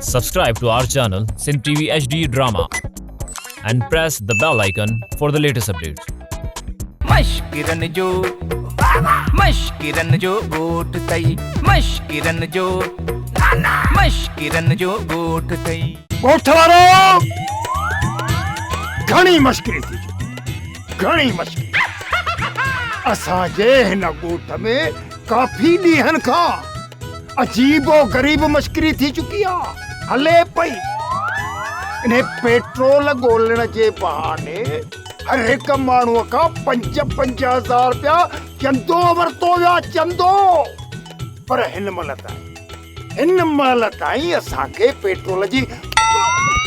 Subscribe to our channel Sindh TV HD Drama and press the bell icon for the latest updates. مشڪرن جو مشڪرن جو ڳوٺ ٿئي مشڪرن جو مشڪرن جو ڳوٺ ٿئي. ڳوٺ وارو گهڻي مشڪري ٿي چڪي گهڻي مشڪري اسان جي هن ڳوٺ ۾ ڪافي ڏينهن کان عجيب و غريب مشڪري ٿي چڪي آ هلي پئي انهي پيٽرول ڳولڻ جي بهاني هر هڪ ماڻهوء کان پنج پنج هزار رپيا چندو ورتو ويو آ چندو پر هن مهل تائين هن مهل تائين اسان کي پيٽرول جي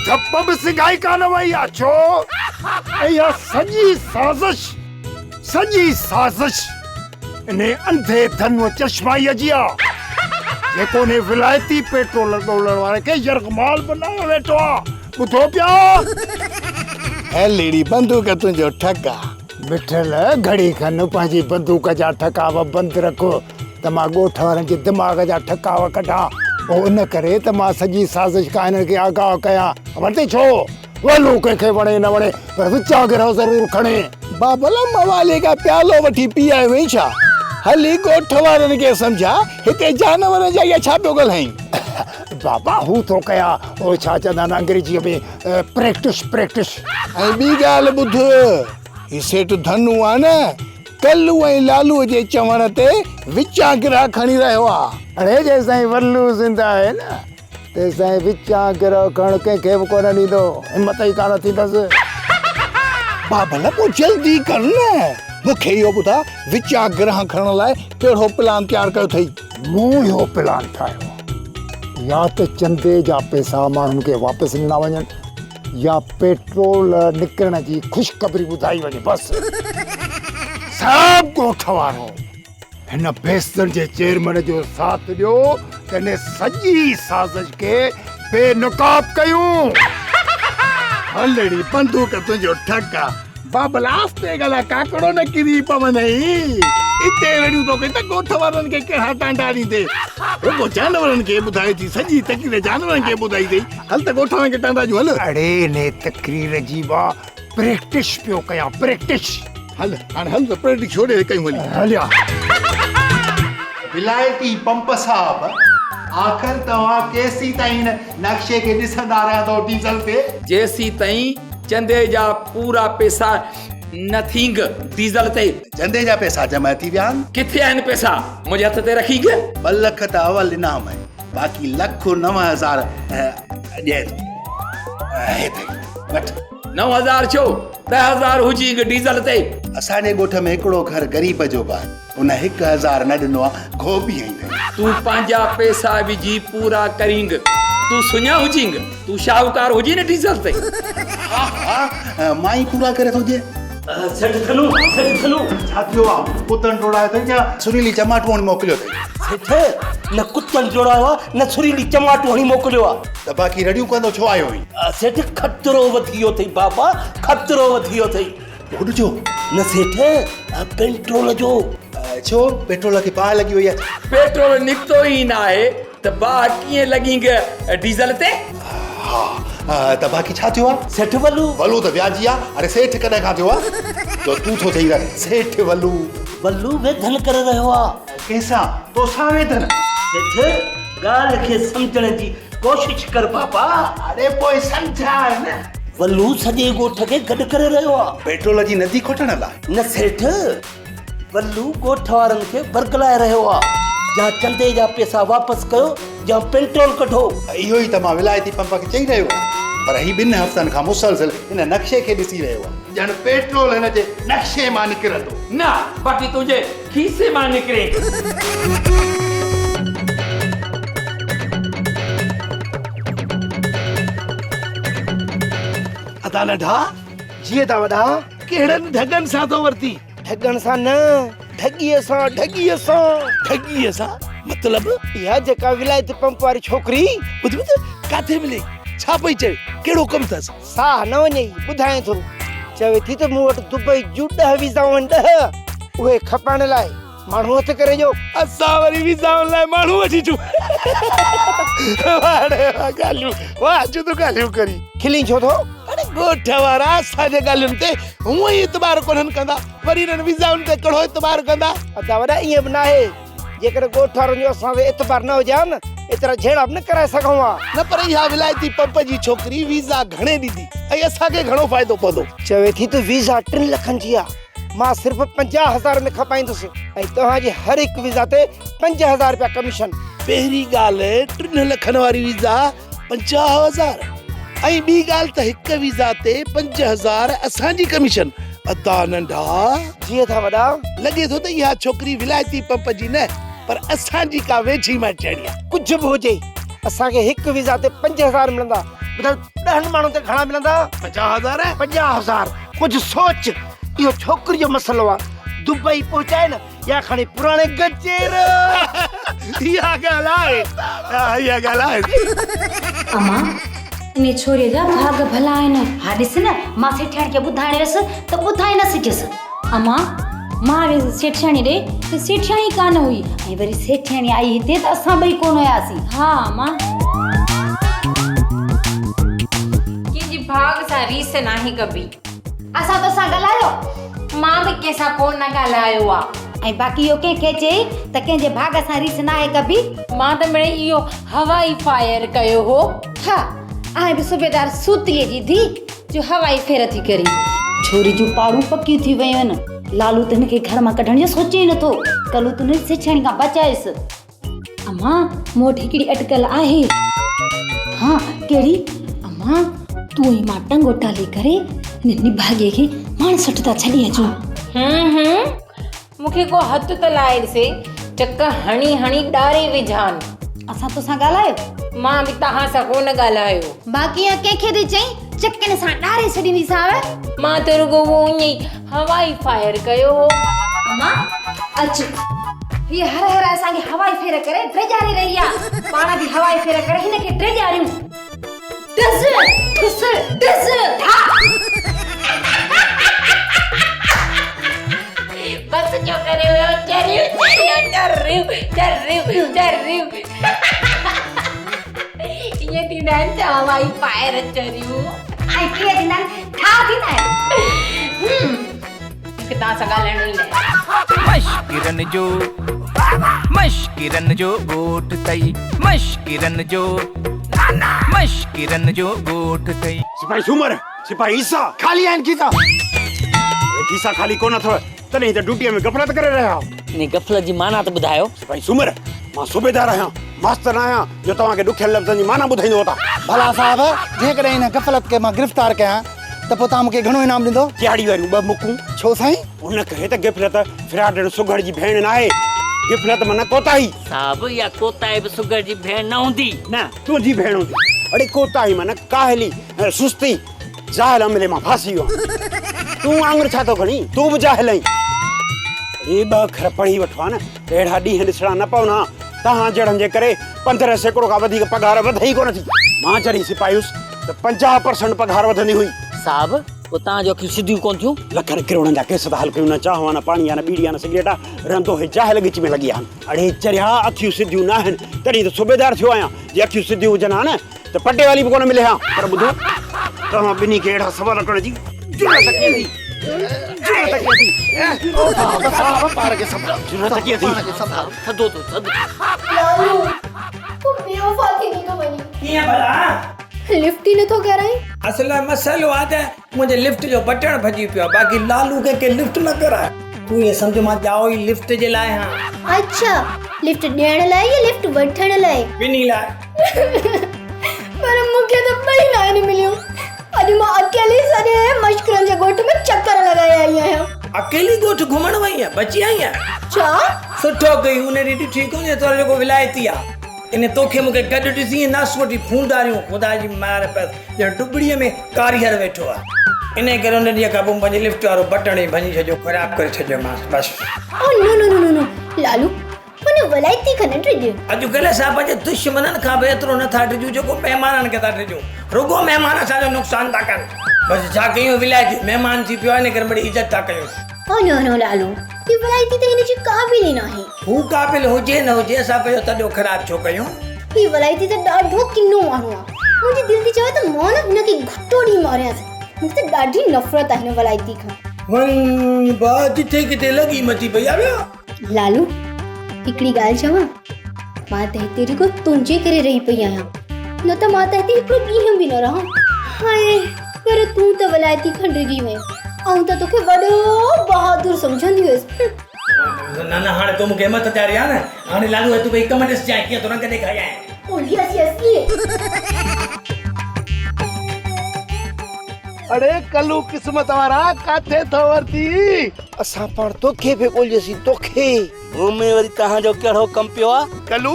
ڌپ به سنگهائي ڪانه وئي آ ڇو ۽ اها سڄي سازش سڄي سازش انهي انڌي ڌنوء چشمائيء جي آ، جيڪو انهي ولايتي پيٽرول ڳولڻ واري کي يرغمال بنايو ويٺو آ. ٻڌو پيا؟ هل اڙي بندوق تنهنجو ٺڪ آ. مٺل، گهڙي کن پنهنجي بندوق جا ٺڪاء بند رک ته مان ڳوٺ وارن جي دماغ جا ٺڪاء ڪڍان. پوء ان ڪري ته مان سڄي سازش کان هنن کي آگاهه ڪيان. خبر اٿئي ڇو؟ ولو ڪنهن کي وڻي نه وڻي پر وچان گرهه ضرور کڻي. بابل موالي کان پيالو وٺي پي آيو آهين ڇا؟ هلي ڳوٺ وارن کي سمجهاء، هتي جانورن جا اها ڇا پيو ڳالهائين؟ بابا هو ٿو ڪيان اهو ڇا چوندا آهن انگريزيء ۾ پريڪٽس پريڪٽس. ۽ ٻي ڳالهه ٻڌ، هي سيٺ ڌنو آ نه، ڪلو ۽ لالوء جي چوڻ تي وچان گرهه کڻي رهيو آ. اڙي جيستائين ولو زنده آهي نه، تيستائين وچان گرهه کڻڻ ڪنهن کي به ڪونه ڏيندو، همت ئي ڪانه ٿيندس. بابل پوء جلدي ڪر نه، مون کي اهو ٻڌاء وچان گرهه کڻڻ لاء ڪهڙو پلان تيار ڪيو اٿئي؟ مون اهو پلان ٺاهيو آهي، يا ته چندي جا پئسا ماڻهن کي واپس ڏنا وڃن يا پيٽرول نڪرڻ جي خوشخبري ٻڌائي وڃي بس. سڀ ڳوٺ وارو هن بيستن جي چيئرمين جو ساٿ ڏيو ته هن سڄي سازش کي بي نقاب ڪيون. هلڙي بندوق تنهنجو ٺڪ آ. بابل آهستي ڳالهاء ڪاڪڙو نه ڪري پوندئي. اتي رڙيون ٿو ڪرين ته ڳوٺ وارن کي ڪهڙا ٽانڊا ڏيندي. رڳو جانورن کي ٻڌائي ٿي سڄي تقرير جانورن کي ٻڌائي اٿئي. هل ته ڳوٺ وارن کي ٽانڊا ڏيون هل. اڙي انهي تقرير جي مان پريڪٽس پيو ڪيان پريڪٽس. هل هاڻي هل ته پريڪٽس ڇوڙي ڪيون هلي. هليا. ولايتي پمپ صاحب آخر توهان ڪيسيتائين هن نقشي کي ڏسندا رهندؤ ڊيزل تي؟ جيسيتائين چندي جا پورا پيسا نه ٿينگ ڊيزل تي. چندي جا پيسا جمع ٿي ويا آهن. ڪٿي آهن پيسا منهنجي هٿ تي رکينگ. ٻه لک ته اول ڏنامئي باقي لک 9000 ڏئي ٿو. هي اٿئي وٺ. 9000 ڇو 10000 هجينگ ڊيزل تي. اسان جي ڳوٺ ۾ هڪڙو گهر غريب جو به آهي ان 1000 نه ڏنو آ گهوٻي هنئي اٿئي. تون پنهنجا پيسا وجهي پورا ڪرينگ تون سڃا هجينگ تون شاهوڪار هجين نه ڊيزل تي. ها ها مان ئي پورا ڪري ٿو ڏين. سيٺ ٿلو سيٺ ٿلو. ڇا ٿيو آ ڪتن ڊوڙايو اٿئي يا سريلي چماٽون هڻي موڪليو اٿئي. سيٺ نه ڪتن ڊوڙايو آ نه سريلي چماٽون هڻي موڪليو آ. ته باقي رڙيون ڪندو ڇو آيو آهين؟ سيٺ خطرو وڌي ويو اٿئي بابا خطرو وڌي ويو اٿئي. ٻوڏ جو؟ نه سيٺ پيٽرول جو. ڇو پيٽرول کي باهه لڳي وئي آهي ڇا؟ پيٽرول نڪتو ئي ناهي ته باهه ڪيئن لڳينگ ڊيزل تي؟ ها ته باقي ڇا ٿيو آهي؟ سيٺ ولو. ولو ته وياجي آهي اڙي سيٺ ڪڏهن کان ٿيو آهي جو تون ٿو چئين ته سيٺ ولو. ولو ويڌن ڪري رهيو آهي. ڪنهن سان؟ توسان ويڌن؟ سيٺ ڳالهه کي سمجهڻ جي ڪوشش ڪر بابا. اڙي پوء سمجهاء نه. ولو سڄي ڳوٺ کي گڏ ڪري رهيو آ. پيٽرول جي ندي کوٽڻ لاء. نه سيٺ، ولو ڳوٺ وارن کي برغلائي رهيو آ. يا چندي جا پيسا واپس ڪيو يا پيٽرول ڪڍو. اهو ئي ته مان ولايتي پمپ کي چئي رهيو آهيان. پر هي ٻن هفتن کان مسلسل ان نقشي کي ڏسي رهيو آ. ڄڻ پيٽرول هن جي نقشي مان نڪرندو. نه، باقي تنهنجي کيسي مان نڪري. ادا ننڍا، جي ادا وڏا. ڪهڙن ڍڳن سان ٿو ورتين؟ ڍڳن سان نه، ڍڳيء سان، ڍڳيء سان. ڍڳيء سان؟ مطلب؟ اها جيڪا ولايتي پمپ واري ڇوڪري. ٻڌ ٻڌ، ڪاٿي ملي؟ ڇا پئي چوي؟ ڪهڙو ڪم اٿس؟ ساهه نه وڃئي، ٻڌايان ٿو. چوي ٿي ته مون وٽ دبئي جون ڏهه ويزائون آهن، ڏهه. اهي کپائڻ لاء ماڻهو هٿ ڪري ڏيو. اسان وري ويزائن لاء ماڻهو وٺي اچون. واهه ڙي واهه ڳالهيون واهه جو تون ڳالهيون ڪرين. کلين ڇو ٿو؟ اڙي ڳوٺ وارا اسان جي ڳالهين تي هونء ئي اعتبار ڪونهن ڪندا، وري انهن ويزائن تي ڪهڙو اعتبار ڪندا؟ ادا وڏا ائين به ناهي، جيڪڏهن ڳوٺ وارن جو اسان تي اعتبار نه هجي ها نه ايترا جهيڙا به نه ڪرائي سگهون ها. نه پر اها ولايتي پمپ جي ڇوڪري ويزا گهڻي ڏيندي ۽ اسان کي گهڻو فائدو پوندو؟ چوي ٿي ته ويزا ٽن لکن جي آ، مان صرف 50 هزار ۾ کپائيندس ۽ توهان جي هر هڪ ويزا تي 5000 رپيا ڪميشن. پهرين ڳالهه ٽن لکن واري ويزا 50 هزار ۽ ٻي ڳالهه ته هڪ ويزا تي 5000 اسان جي ڪميشن. ادا ننڍا. جي ادا وڏا. لڳي ٿو ته اها ڇوڪري ولايتي پمپ جي نه پر اسان جي ڪا ويجهي مائٽياڻي آ. ڪجهه به هجي اسان کي هڪ ويزا تي 5000 ملندا. ٻڌايو ڏهن ماڻهن تي گهڻا ملندا؟ 50000. 50000. ڪجهه سوچ اهو ڇوڪري جو مسئلو آ. دبئي پهچائي نه يا کڻي پراڻي گچير. اها ڳالهه آهي اها ڳالهه آهي. امان انهي ڇوريء جا ڀاڳ ڀلا آهن. ها ڏس نه مان سيٺياڻي کي ٻڌائڻ ويس ته ٻڌائي نه سگهيس. امان مان ويس سيٺياڻي ڏي ته سيٺياڻي ڪانه هئي ۽ وري سيٺياڻي آئي هتي ته اسان ٻئي ڪونه هياسين. ها امان. ڪنهن جي ڀاڳ سان ريس ناهي ڪبي. اسان توسان ڳالهايو؟ مان به ڪنهن سان ڪو نه ڳالهايو آ. ۽ باقي اهو ڪنهن کي چئي ته ڪنهن جي ڀاڳ سان ريس ناهي ڪبي. مان ته مڙئي اهو هوائي فائر ڪيو هو. ها، آهي به صوبيدار سوتليء جي ڌيء جو هوائي فير ٿي ڪري. ڇوري جون پاڙون پڪيون ٿي ويون آهن. لالو ته هن کي گهر مان ڪڍڻ جو سوچي ئي نٿو. ڪلو تون هن سيٺياڻي کان بچائيس. امان، مون وٽ هڪڙي اٽڪل آهي. ها، ڪهڙي؟ امان، تون ۽ مان ٽنگو ٽالي ڪري هن نڀاڳي کي ماڻسٺ تان ڇڏي اچون. هون هون، مون کي ڪو هٿ ته لائي ڏسي، چڪ هڻي هڻي ڏاري وجهان. اسان توسان ڳالهايو؟ مان به توهان سان ڪونه ڳالهايو. باقي اها ڪنهن کي ٿي چئين، چڪن سان ڏاري ڇڏينديسانء. مان ته رڳو اهو ائين ئي هوائي فائر ڪيو هو. امان، اچ. هيء هر هر اسان کي هوائي ڦير ڪري ڊيڄاري رهي آ. پاڻ به هوائي ڦير ڪري هن کي ڊيڄاريون. ڊز، ٺس، ڊز، ڍا. بس جو ڪري ويو چريون چريون چريون چريون چريون. ائين ٿيندا آهن ڇا هوائي فائر چريون. ۽ ڪيئن ٿيندا آهن؟ ٺا ٿيندا آهن. مون کي توهان سان ڳالهائڻو ئي ناهي. مشڪرن جو مشڪرن جو ڳوٺ ٿئي مشڪرن جو مشڪرن جو ڳوٺ ٿئي. سپاهي سومر، سپاهي عيسيٰ. خالي آهن کيسا. اڙي کيسا خالي ڪونه اٿو تڏهن ته ڊيوٽيء ۾ غفلت ڪري رهيا آهيو. انهي غفلت جي معنيٰ ته ٻڌايو. سپاهي سومر، مان صوبيدار آهيان، ماستر نه آهيان جو توهان کي ڏکين لفظن جي معنيٰ ٻڌائيندو وتان. ڀلا صاحب، جيڪڏهن ان غفلت کي مان گرفتار ڪيان ته پوء توهان مون کي گهڻو انعام ڏيندو؟ ڪهاڙي واريون ٻه مڪون. ڇو سائين؟ ان ڪري ته غفلت فراڊڻ سگهڙ جي ڀيڻ ناهي. غفلت معنيٰ ڪوتاهي. صاحب، اها ڪوتاهي به سگهڙ جي ڀيڻ نه هوندي. نه، تنهنجي ڀيڻ هوندي. اڙي ڪوتاهي معنيٰ ڪاهلي ۽ سستي. جاهل عملي مان ڦاسي ويو آهيان. تون آڱر ڇا ٿو کڻين؟ تون به جاهل آهين. اڙي ٻه اکر پڙهي وٺو ها نه ته اهڙا ڏينهن ڏسڻا نه پون ها. توهان جهڙن جي ڪري 15% کان وڌيڪ پگهار وڌي ئي ڪونه ٿي. مان جڏهن سپاهي هيس ته 50% پگهار وڌندي هئي. صاحب، پوء توهان جون اکيون سڌيون ڪونه ٿيون؟ لکن ڪروڙن جا ڪيس ٿا حل ڪيون، نه چانهه آ نه پاڻي آ نه ٻيڙي آ نه سگريٽ آ، رهندو هي جاهل ڳچي ۾ لڳي آهن. اڙي چريا، اکيون سڌيون ناهن تڏهن ته صوبيدار ٿيو آهيان. جي اکيون سڌيون هجن ها نه ته پٽيوالي به ڪونه ملي ها. پر ٻڌو، توهان ٻنهي کي اهڙا سوال ڪرڻ جي جرئت ڪيئن ٿي؟ جرئت ڪيئن ٿي؟ جرئت ڪيئن ٿي؟ ٿڌو ٿو ٿڌو. لالو، تون بيوفا ٿيندو ٿو وڃين. ڪيئن ڀلا؟ لفٽ ئي نٿو ڪرائين. اصل ۾ مسئلو آ ته منهنجي لفٽ جو بٽڻ ڀڄي پيو آ باقي لالو کي ڪنهن لفٽ نه ڪرائي. تون ائين سمجهه مان ڄائو ئي لفٽ جي لاء آهيان. اڇا لفٽ ڏيڻ لاء يا لفٽ وٺڻ لاء؟ ٻنهي لاء. پر مون کي ته ٻئي ناهن مليون. اڄ مان اڪيلي سڄي مشڪرن جي ڳوٺ ۾ چڪر لڳائي آئي آهيان. اڪيلي ڳوٺ گهمڻ وئي آهين؟ بچي آئي آهين؟ ڇا؟ سٺو ڪئي ان ڏينهن ڏٺي ڪونهي تو جيڪو ولايتي آ. ان توکي مون کي گڏ ڏسي ائين ناسوٽي ڦونڊاريون خدا جي مار پيس ڄڻ ڊٻڙيء ۾ ڪاريهر ويٺو آ. انهيء ڪري ان ڏينهن کان پوء مون پنهنجي لفٽ وارو بٽڻ ئي ڀڃي ڇڏيو، خراب ڪري ڇڏيومانس بس. او نو نو نو نو لالو هن ولايتي کان نه ڊڄ. اڄڪلهه اسان پنهنجي دشمنن کان به ايترو نه ٿا ڊڄون جيڪو مهمانن کي ٿا ڊڄون. رڳو مهمان اسان جو نقصان ٿا ڪن. بس ڇا ڪيون ولايتي مهمان ٿي پيو آهي ان ڪري مڙئي عزت ٿا ڪيون. او نو نو لالو هي ولايتي ته هن جي قابل ئي ناهي. هو قابل هجي نه هجي اسان پنهنجو تڏو خراب ڇو ڪيون. هي ولائتي ته ڏاڍو ڪنو ماڻهو آ. منهنجي دل ٿي چوي ته مان نه هن کي گهٽو ڏئي ماريانس. مون کي ته ڏاڍي نفرت آ هن ولائتي کان. وڃ با جٿي ڪٿي لڳي مٿي پئي آ ويا. لالو هڪڙي ڳالهه چوان مان ته هتي رڳو تنهنجي ڪري رهي پئي آهيان نه ته مان ته هتي هڪڙو ڏينهن به نه رهان. هاء پر تون ته ولائتي کان ڊڄي وئين. آئون ته توکي وڏو بهادر سمجهندي هيس. نه نه هاڻي تو مونکي همت ڏياري آ نه هاڻي لالو هي تون ڀئي ڪم ڏسجانء ڪيئن ٿو رنگ ڏيکاريانء. او يس يس يي. اڙي ڪلو قسمت وارا ڪاٿي ٿو ورتي. اسان پاڻ توکي پئي ڳوليوسين توکي. مون ۾ وري توهان جو ڪهڙو ڪم پيو آ. ڪلو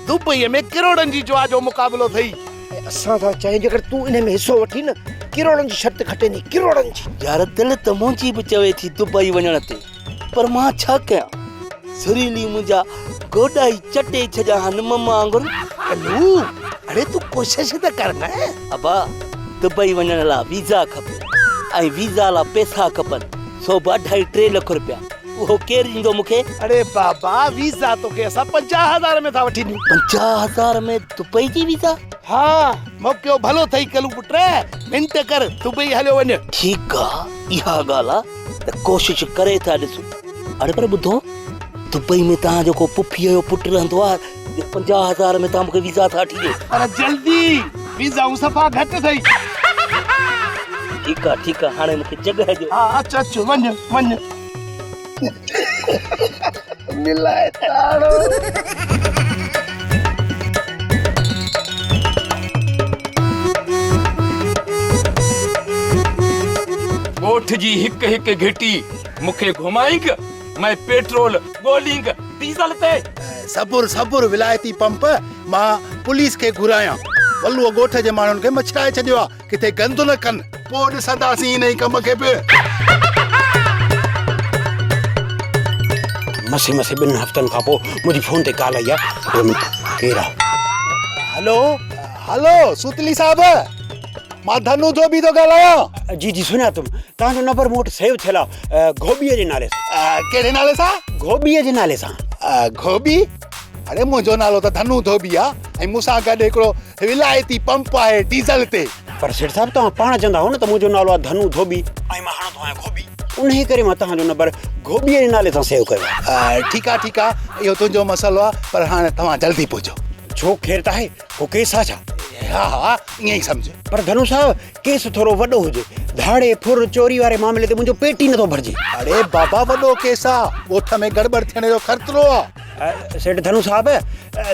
دبئي ۾ ڪروڙن جي جوا جو مقابلو ٿئي. ۽ اسان ٿا چاهيون جيڪڏهن تون انهي ۾ حصو وٺين نه ڪروڙن جي شرط کٽيندين ڪروڙن جي. يار دل ته منهنجي به چوي ٿي دبئي وڃڻ تي پر مان ڇا ڪيان سريلي منهنجا گوڏا ئي چٽي ڇڏيا هن مم وانگر. ڪلو اڙي تون ڪوشش ته ڪر نه. ابا دبئي وڃڻ لا ويزا کپي ۽ ويزا لا پيسا کپن سو به اڍائي ٽي لک رپيا اهو ڪير ڏيندو مون کي؟ اڙي بابا ويزا توکي اسان 50,000 ۾ ٿا وٺي ڏيون. 50,000 ۾ دبئي جي ويزا؟ ها موقعو ڀلو اٿئي ڪلو پٽ منٽ ڪر دبئي هليو وڃ. ٺيڪ آ اها ڳالهه آ ته ڪوشش ڪري ٿا ڏسون. اڙي پر ٻڌو دبئي ۾ توهان جو ڪو پڦيء جو پٽ رهندو آ جو 50,000 ۾ توهان مون کي ويزا ٿا وٺي ڏيو. پر جلدي ويزائون صفا گهٽ اٿئي. ٺيڪ آ ٺيڪ آ هاڻي مون کي جڳهه ڏيو. ها اچ اچ وڃ وڃ. ملائي تاڙو. ڳوٺ جي هڪ هڪ گهٽي مون کي گهمائينگ، مئن پيٽرول ڳولينگ ڊيزل تي. صبر صبر ولايتي پمپ، مان پوليس کي گهرايان. ولوء ڳوٺ جي ماڻهن کي مڇرائي ڇڏيو آ. ڪٿي گند نه ڪن، پوء ڏسنداسين انهي ڪم کي به. مسي مسي ٻن هفتن کان پوء منهنجي فون تي ڪال آئي آ. هڪڙو منٽ ڪير آ؟ هلو هلو سوتلي صاحب مان ڌنو ڌوٻي ٿو ڳالهايان. جي جي سڃاتم توهان جو نمبر مون وٽ سيو ٿيل آ گهوٻيء جي نالي سان. ڪهڙي نالي سان؟ گهوٻيء جي نالي سان. گهوٻي؟ اڙي منهنجو نالو ته ڌنو ڌوٻي آ ۽ مون سان گڏ هڪڙو ولايتي پمپ آهي ڊيزل تي. پر سيٺ صاحب توهان پاڻ چوندا هئو نه ته منهنجو نالو آ ڌنو ڌوٻي ۽ مان هڻندو آهيان گهوٻي انهي ڪري مان توهان جو نمبر گهوٻيء جي نالي سان سيو ڪيو آهي. ٺيڪ آ ٺيڪ آ اهو تنهنجو مسئلو آ پر هاڻي توهان جلدي پهچو. ڇو خير ته آهي ڪو ڪيس آ ڇا؟ ها ها ائين ئي سمجهه. پر ڌنو صاحب ڪيس ٿورو وڏو هجي. ڌاڙي، ڦر، چوري واري معاملي تي منهنجو پيٽ ئي نٿو ڀرجي. اڙي بابا وڏو ڪيس آ ڳوٺ ۾ گڙٻڙ ٿيڻ جو خطرو آ. سيٺ ڌنو صاحب،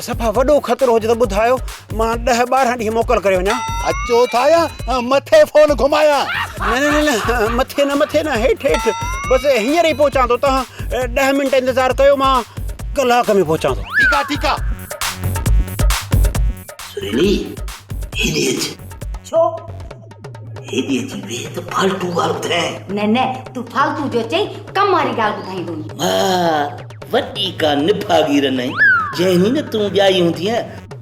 صفا وڏو خطرو هجي ته ٻڌايو، مان ڏهه ٻارهن ڏينهن موڪل ڪري وڃان. اچو ٿا يا مٿي فون گهمايان؟ نه نه نه نه مٿي نه مٿي نه هيٺ هيٺ بس هينئر ئي پهچان ٿو توهان ڏهه منٽ انتظار ڪيو مان ڪلاڪ ۾ پهچان ٿو. ٺيڪ آ ٺيڪ آ. سريلي هيڏي اچ. ڇو؟ هيڏي اچي ويهه ته فالتو ڳالهه ٻڌايانء. نه نه تون فالتو جو چئين ڪم واري ڳالهه ٻڌائيندو وڃين. مار وڏي ڪا نڀاڳي رنئي، جنهن ڏينهن نه تون ڄائي هوندينء،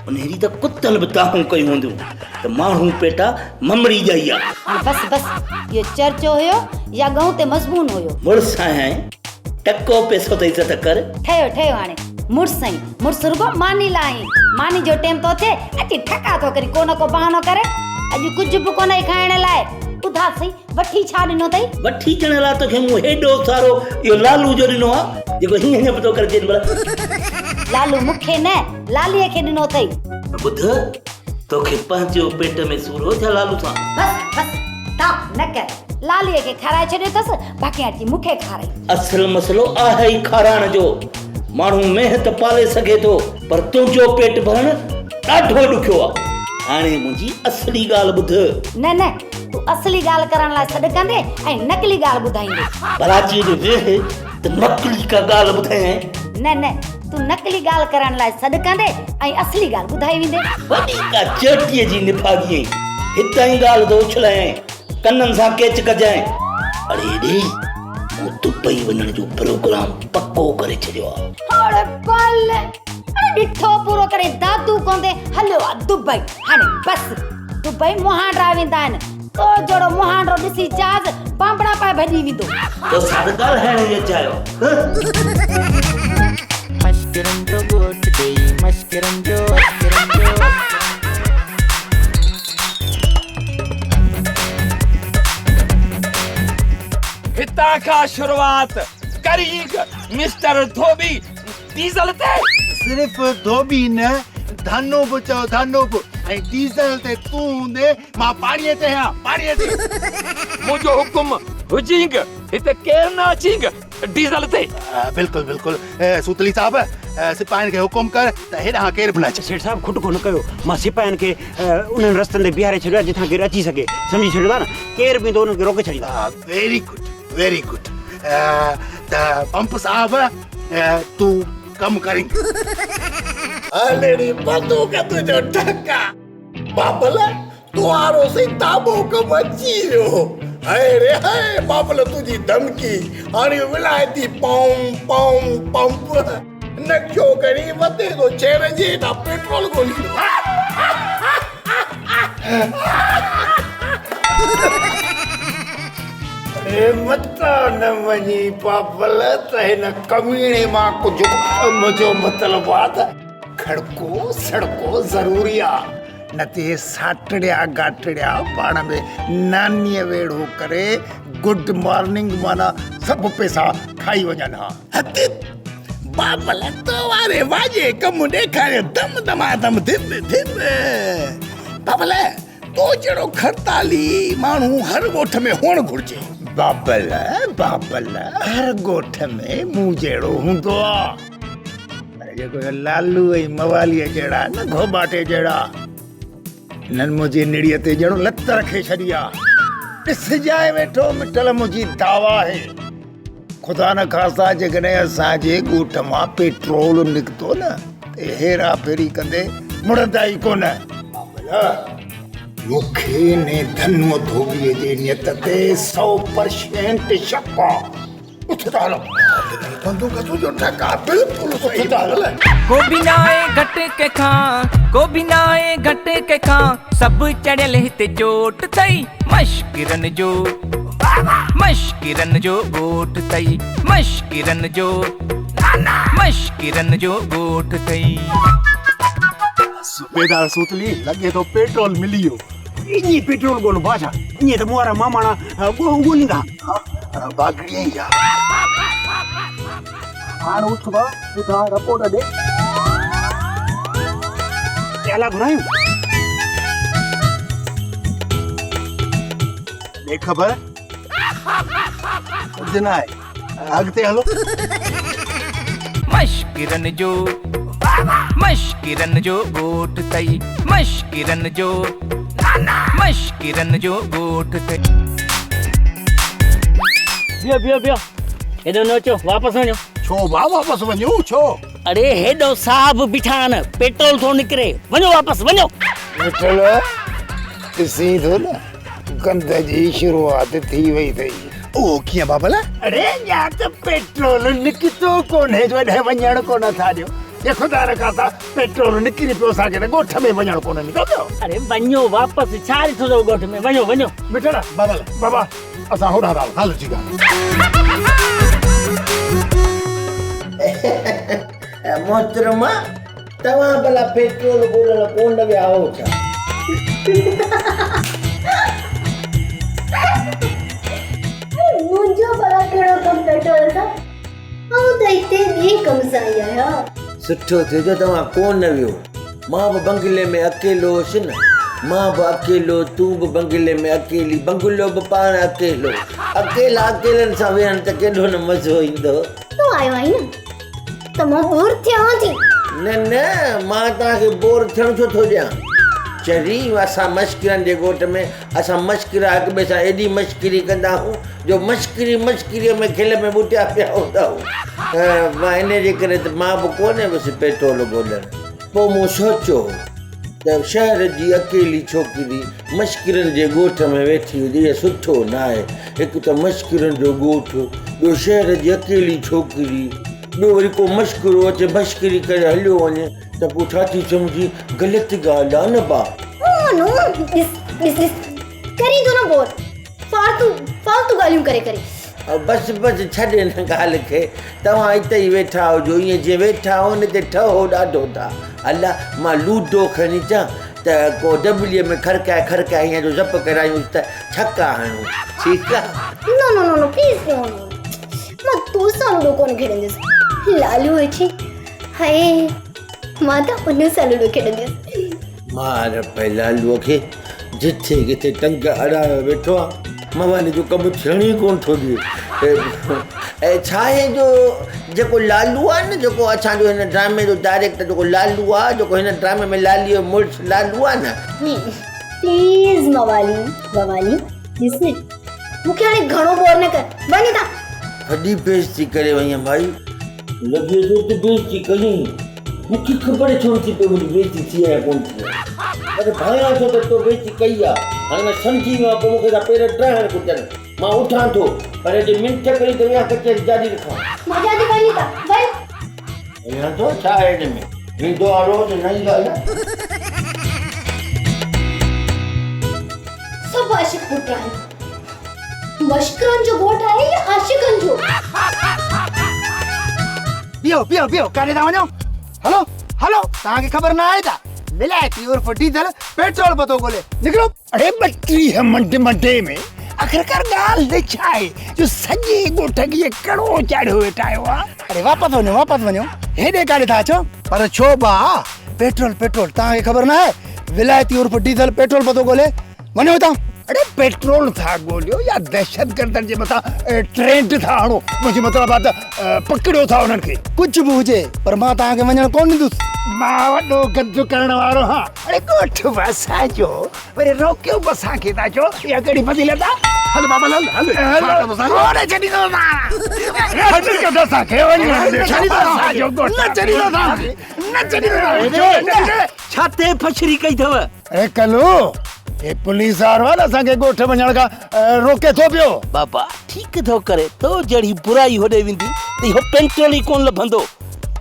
انهيء ڏينهن ته ڪتن به دانهون ڪيون هونديون ته ماڻهو پيٽا ممڙي ڄائي آ. هاڻ بس بس، اهو چرچو هيو يا ڳئون تي مضمون هيو؟ مڙس آهيانء، ٽڪو پئسو ته عزت ڪر. ٺهيو ٺهيو هاڻي مڙس آهين، مڙس رڳو ماني لاء آهين، ماني جو ٽيم ٿو اچي، اچي ٺڪا ٿو ڪرين، ڪو نه ڪو بهانو ڪري، اڄ ڪجهه به ڪونهي کائڻ لاء، ٻڌاء سهي. وٺي ڇا ڏنو اٿئي؟ وٺي ڏيڻ لاء توکي مون هيڏو سارو اهو لالو جو ڏنو آ، جيڪو هينئن هينئن به ٿو ڪري جيڏي مهل. لالو مون کي نه، لاليء کي ڏنو اٿئي. ٻڌ، توکي پنهنجو پيٽ ۾ سور هو ڇا لالو سان؟ بس بس، تاپ نه ڪر. لاليء کي کارائي ڇڏيو اٿس، باقي اچي مون کي کارائي. اصل مسئلو آهي ئي کارائڻ جو. ماڻهو مينهن ته پالي سگهي ٿو، پر تنهنجو پيٽ ڀرڻ ڏاڍو ڏکيو آ. هاڻي منهنجي اصلي ڳالهه ٻڌ. نه نه، تون اصلي ڳالهه ڪرڻ لاء سڏ ڪندين ۽ نقلي ڳالهه ٻڌائيندين. ڀلا چي جو ويهه ته نقلي ڪا ڳالهه ٻڌايانء. نه نه، تون نقلي ڳالهه ڪرڻ لاء سڏ ڪندين ۽ اصلي ڳالهه ٻڌائي ويندين. وڏي ڪا چيٽيء جي نڀاڳي آهين. هتان ئي ڳالهه ٿو اڇلايانء، ڪنن سان ڪيچ ڪجانء. اڙي ڙي، مون دبئي وڃڻ جو پروگرام پڪو ڪري ڇڏيو آ. اڙي بل، اڙي ڏٺو پورو ڪري دادو ڪوندي هليو آ دبئي. هاڻي بس. دبئي مهانڊا ويندا آهن. تو جهڙو مهانڊو ڏسي جهاز بانبڙا پائي ڀڄي ويندو. تو سان ته ڳالهائڻ ئي اجايو. मश्किरनि जो ॻोठ अथई, मश्किरनि जो, मश्किरनि जो। हितां खां शुरूआत करींग मिस्टर धोबी डीज़ल ते। सिर्फ़ धोबी न, धनो बि चओ, धनो बि। ऐं डीज़ल ते तूं हूंदे, मां पाणीअ ते आहियां, पाणीअ ते। मुंहिंजो हुकुम हुजींग, हिते केरु न अचींग डीज़ल ते। बिल्कुलु बिल्कुलु। सूतली साहब, सिपाहियुनि खे हुकुम कर त हेॾां केरु बि न अचे। सेठ साहब, खुटको न कयो, मां सिपाहियुनि खे उन्हनि रस्तनि ते बीहारे छॾियो आहे जितां केरु अची सघे। सम्झी छॾियो था न, केरु बि ईंदो उन्हनि खे रोके छॾींदा। Very good, very good. त पंप साहब, तूं कमु करीं। हलड़ी बंदूक तुंहिंजो ढक आ। बाबल, तूं वारो सही ताबो कमु अची वियो। हाय रे हाय, बाबल तुंहिंजी धमकी, हाणे विलायती पम पम पंप नक्शो करी वधे थो शहर जे हेठां पेट्रोल ॻोल्हींदो। अरे मतां न वञी बाबल त हिन कमीणे मां कुझु, मुंहिंजो मतिलबु आहे त खड़को सड़को ज़रूरी आहे, न त हे साटड़िया गाटड़िया पाण में नानीअ वेड़ो करे गुड मॉर्निंग माना सभु पैसा खाई वञनि हा। बाबल तो वारे वाजे कमु ॾेखारियो, दम दमादम धिप धिप। बाबल तो जहिड़ो खड़ताली माण्हू हर ॻोठ में हुअणु घुरिजे। बाबल, बाबल हर ॻोठ में मूं जहिड़ो हूंदो आहे, पर जेको लालू ऐं मवालीअ जहिड़ा न घोबाटे जहिड़ा, हिननि मुंहिंजी निड़ीअ ते ॼण लत रखे छॾी आहे। ॾिसजांइ वेठो मिठल, मुंहिंजी दावा आहे, ख़ुदा न ख़ास्ता जेकॾहिं असांजे ॻोठ मां पेट्रोल निकितो न त हेरा फेरी कंदे मुड़ंदा ई कोन। बाबल, मूंखे इन धनुअ धोबीअ जे नियत ते 100% शक आहे। उथ था हलो। बंदूक तुंहिंजो ढक आहे, बिल्कुलु सही। को बि नाहे घटि कंहिंखां, को बि नाहे घटि कंहिंखां, सभु चढ़ियल हिते चोट अथई, मश्किरनि जो, मश्किरनि जो ॻोठ अथई, मश्किरनि जो, मश्किरनि जो ॻोठ अथई। सूबेदार सूतली, लॻे थो पेट्रोल मिली वियो। ईअं पेट्रोल ॻोल्हो बादशाह, ईअं त मूं वारा मामाणा ॻोल्हींदा। बागड़ी ई आहे। हाणे उथ बा, ॿुधा रिपोर्ट ॾे। प्याला घुरायूं? ॾे ख़बर, कुझु न आहे, अॻिते हलो। मश्किरनि जो, मश्किरनि जो ॻोठ अथई, मश्किरनि जो, मश्किरनि जो ॻोठ अथई। बीहो बीहो बीहो, हेॾो न अचो, वापसि वञो। छो भाउ वापसि वञूं छो? अरे हेॾो साहब बीठा आहिनि, पेट्रोल थो निकिरे, वञो वापसि वञो। मिठल, ॾिसीं थो न, गंद जी शुरूआत थी वई अथई। उहो कीअं बाबल? अरे या त पेट्रोल निकितो कोन्हे जो एॾे वञण कोन था ॾियो। जे ख़ुदा न ख़ास्ता पेट्रोल निकिरी पियो असांखे त ॻोठ में वञण कोन ॾींदो पियो। अरे वञो वापसि, छा ॾिठो अथव ॻोठ में, वञो वञो। मिठल, बाबल, बाबा, असां होॾां था हलूं। हलो ठीकु आहे। मोहतरमा, तव्हां भला पेट्रोल ॻोल्हण कोन विया हो छा? मुंहिंजो भला कहिड़ो कमु पेट्रोल सां? आउं त हिते ॿिए कम सां आई आहियां। सुठो थियो जो तव्हां कोन वियो। मां बि बंगले में अकेलो हुउसि न, मां बि अकेलो, तूं बि बंगले में अकेली, बंगलो बि पाण अकेलो। अकेला अकेलनि सां वेहण त केॾो न मज़ो ईंदो। तूं आयो आहीं न त मां बोर थियां थी। न न, मां तव्हांखे बोर थियण छो थो ॾियां? चरी, असां मश्किरनि जे ॻोठ में असां मश्किरा हिक ॿिए सां एॾी मश्किरी कंदा आहियूं जो मश्किरी मश्किरीअ में खिल में ॿुटिया पिया हूंदा आहियूं। मां इन जे करे त मां बि कोन वियुसि पेट्रोल ॻोल्हण। पोइ मूं सोचियो त शहर जी अकेली छोकिरी मश्किरनि जे ॻोठ में वेठी हुजे, इहो सुठो न आहे। हिकु त मश्किरनि जो ॻोठ, ॿियो शहर जी अकेली छोकिरी, ॿियो वरी को मश्किरो अचे मश्किरी करे हलियो वञे त पोइ छा थी सम्झी? ग़लति ॻाल्हि आहे न बा। नो, ॾिस ॾिस ॾिस, करी थो न बोर, फालतू फालतू ॻाल्हियूं करे करे। بس بس ڇڏ هن ڳالهه کي، توهان اتي ئي ويٺا هجو، ائين جيئن ويٺا آهيو نه اتي ٺهو ڏاڍو ٿا. الا مان لوڊو کڻي اچان ته ڪو دٻليء ۾ کڙڪائي کڙڪائي هيئن جو زپ ڪرايونس ته ڇڪا هڻون. ٺيڪ آ؟ نه نه نه نه پليز نه نه مان توسان لوڊو ڪونه کيڏنديس. لالو اچي هاء مان ته ان سان لوڊو کيڏنديس. مار پئي لالوء کي، جٿي ڪٿي ٽنگ اڙايو ويٺو آ، موالي جو ڪم ٿيڻ ئي ڪونه ٿو ڏئي. اي ڇا آهي جو جيڪو لالو آ نه جيڪو اسان جو هن ڊرامي جو ڊائريڪٽر جيڪو لالو آ جيڪو هن ڊرامي ۾ لالي جو مڙس لالو آ نه. پليز موالي بوالي ڏس نه مون کي هاڻي گهڻو بور نه ڪر وڃ هتان. وڏي بيعزتي ڪري وئين ڀائي. لڳي ٿو ته بيعزتي ڪيائين. مون کي خبر ڇو نٿي پئي منهنجي بيعزتي ٿي آهي يا ڪونه ٿي آهي. پر ڀانيان ٿو ته تو بيعزتي ڪئي آهي. هاڻي مان سمجهي ويو آهيان پوء مون کي ٿا پير ڊاهڻ گهرجن. مان اٿان ٿو پر جي منٿ ڪئي ته ويهان ڪچهري جاري رکان. مان چوان ٿي وڃ هتان وڃ. وڃان ٿو ڇا آهي هن ۾. ويندو آهيان روز نئين ڳالهه آهي. سڀ عاشق پٽ آهن. مشڪرن جو ڳوٺ آهي يا عاشقن جو؟ بيهو بيهو بيهو ڪاڏي ٿا وڃو هلو هلو توهان کي خبر نه آهي ته ولايتي عرف ڊيزل پيٽرول پتو ڳولي نڪرو. اڙي 32 منڊ منڊي ۾ آخرڪار ڳالهه ڇا آهي جو سڄي ڳوٺ کي ڪڙو چاڙهيو ويٺا آهيو ها. اڙي واپس وڃو واپس وڃو هيڏي ڪاڏي ٿا اچو. پر ڇو ڀاء پيٽرول پيٽرول توهان کي خبر نه آهي ولايتي عرف ڊيزل پيٽرول پتو ڳولي وڃو هتان. اڙي پيٽرول ٿا ڳوليو يا دهشتگردن جي مٿان ٽرينڊ ٿا هڻو منهنجو مطلب آ ته پڪڙيو ٿا انهن کي. ڪجهه به هجي پر مان توهان کي وڃڻ ڪونه ڏيندس. مان وڏو گند ڪرڻ وارو هان. اڙي ڳوٺ به اسان جو وري روڪيو به اسان کي ٿا چئو اها ڪهڙي فضيلت آ. هل بابا هل هل ڇا ڪندو سائين. ڪونه ڇڏيندو مان. اسان کي وڃڻ نه ڇڏيندو اسان جو ڳوٺ نه ڇڏيندو نه ڇڏيندو. ڇا تي ڦشري ڪئي اٿو. اي ڪلو، هي پوليس وارو آ نه اسان کي ڳوٺ وڃڻ کان روڪي ٿو پيو. بابا ٺيڪ ٿو ڪري، تو جهڙي برائي هوڏي ويندي ته اهو پينٽرول ئي ڪونه لڀندو.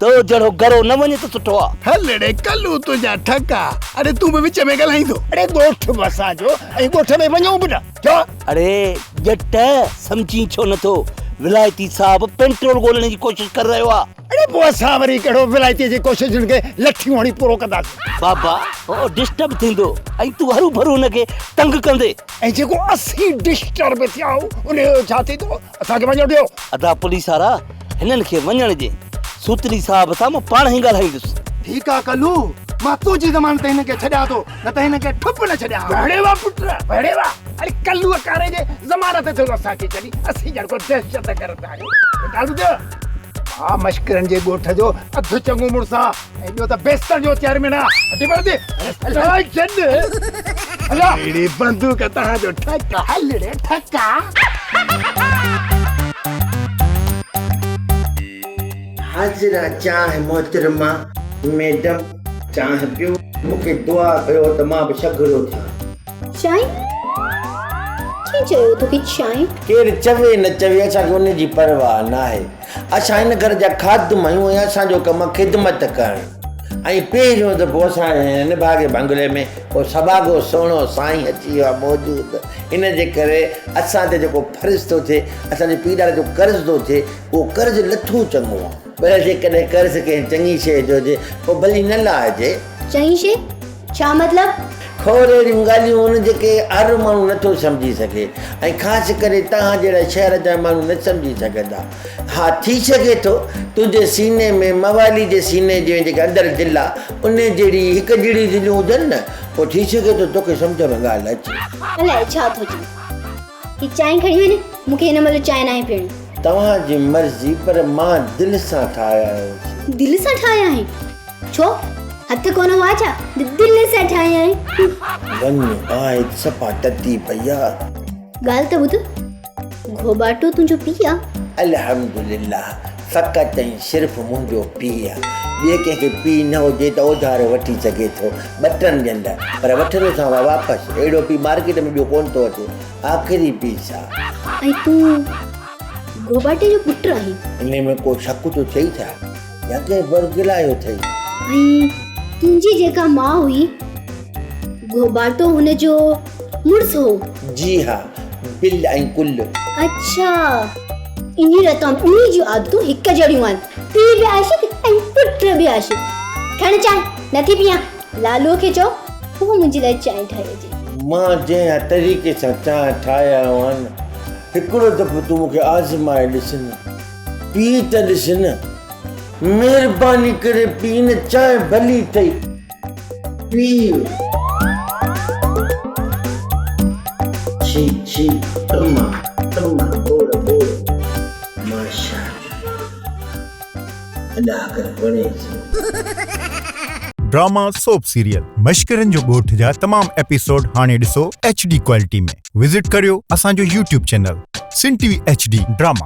تو جهڙو گرو نه وڃي ته سٺو آ. هل ڙي ڪلو تنهنجا ٺڪا، اڙي تون به وچ ۾ ڳالهائيندو. اڙي ڳوٺ به اسان جو ۽ ڳوٺ ۾ وڃون به نه، ڇو؟ اڙي ڄٽ سمجهين ڇو نٿو، ولايتي صاحب پينٽرول ڳولڻ جي ڪوشش ڪري رهيو آ. اڙي پوء اسان وري ڪهڙو ولايتيء جي ڪوششن کي لٺيون هڻي پورو ڪنداسين. بابا هو ڊسٽرب ٿيندو ۽ تون هروڀرو هن کي تنگ ڪندي. ۽ جيڪو اسين ڊسٽرب ٿيا آهيون ان جو ڇا ٿيندو؟ اسان کي وڃڻ ڏيو. ادا پوليس وارا هنن کي وڃڻ ڏي. سوتلي صاحب سان مان پاڻ ئي ڳالهائيندس. ٺيڪ آ ڪلو، مان تنهنجي ضمانت تي هنن کي ڇڏيان ٿو، نه ته هنن کي ٺپ نه ڇڏيان ها. وڙي وا پٽ، وڙي وا. اڙي ڪلوء ڪاري جي ضمانت تي ٿو اسان کي ڇڏي، اسين ڄڻ ڪو دهشتگرد آهيون. ڳالهه ٻڌ. ها مشڪرن جي ڳوٺ جو اڌ چڱو مڙس آ ۽ ٻيو ته بيستر جو چيئرمين آ. هٽي پڙ the. هل ڇڏ. هلا. اڙي بندوق تهان جو ٺڪا. هل ڙي ٺڪا. حاضر آ چانهه محترمه. ميڊم چانهه پيو مون کي دعا ڪيو ته مان به سگهڙو ٿيان. چانهه؟ ڪنهن چيو توکي چانهه؟ ڪير چوي نه چوي اسان کي ان جي پرواهه ناهي. اسان هن گهر جا خادم آهيون ۽ اسان جو ڪم آهي خدمت ڪرڻ ۽ پهريون دفعو اسان جي هن نڀاڳي بنگلي ۾ ڪو سڀاڳو سهڻو سائين اچي ويو آهي موجود ان جي ڪري اسان تي جيڪو فرض ٿو ٿئي اسان جي پيء ڏاڏي جو قرض ٿو ٿئي اهو قرض لٿو چڱو آهي پر جيڪڏهن قرض ڪنهن چڱي شيء جو هجي پوء ڀلي نه لاهجي. چڱي شيء؟ ڇا مطلب؟ کوڙ اهڙيون ڳالهيون آهن جيڪي هر ماڻهو نه ٿو سمجهي سگهي ۽ خاص ڪري توهان جهڙا شهر جا ماڻهو نه سمجهي سگهندا. ها ٿي سگهي ٿو تنهنجي سيني ۾ موالي جي سيني جي جيڪي اندر دل آ ان جهڙي هڪ جهڙي دليون هجن نه پوء ٿي سگهي ٿو توکي سمجهه ۾ ڳالهه اچي. الائي ڇا ٿو چئين. هي چانهه کڻي وڃ مون کي هن مهل چانهه ناهي پيئڻي. توهان جي مرضي پر مان دل سان ٺاهيا آهي. دل سان ٺاهيا آهن؟ ڇو هٿ ڪونه هئا ڇا جو دل سان ٺاهيا آهن؟ وڃ باهه ته صفا تتي پئي آ. ڳالهه ته ٻڌ گهوٻاٽو تنهنجو پيء آ؟ الحمدلله فقط ۽ صرف منهنجو پيء آ. ٻئي ڪنهن کي پيء نه هجي ته اوڌارو وٺي سگهي ٿو ٻه ٽن ڏينهن لاء پر وٺندوسانو واپس. اهڙو پيء مارڪيٽ ۾ ٻيو ڪونه ٿو اچي. آخري پيس آ. ۽ تون گهوٻاٽي جو پٽ آهين؟ انهي ۾ ڪو شڪ ٿو ٿئي ڇا؟ يا ڪنهن ورغلايو اٿئي؟ ۽ تنهنجي جيڪا ماء هئي، گهوٻاٽو هن جو مڙس هو. جي ها، بل ۽ ڪل. اڇا انهي لاء توهان ٻنهي جون عادتون هڪ جهڙيون آهن. پيء به عاشق ۽ پٽ به عاشق. کڻ چانهه، نٿي پيان. لالوء کي چئو اهو منهنجي لاء چانهه ٺاهي اچي. مان جنهن طريقي سان چانهه ٺاهي آيو آهيان نه، هڪڙو دفعو تون مون کي آزمائي ڏس نه. پي ته ڏس نه. مهرباني ڪري پي نه چانهه ڀلي اٿئي. پيء. ڇي ڇي اما اما ٻوڙ ٻوڙ ماشاءالله الله ڪري وڻي ڊراما سوپ سيريل مشڪرن جو ڳوٺ جا تمام ايپيسوڊ هاڻي ڏسو ايڇ ڊي ڪوالٽي ۾ وزٽ ڪريو اسان جو YouTube channel Sindh T V H D drama.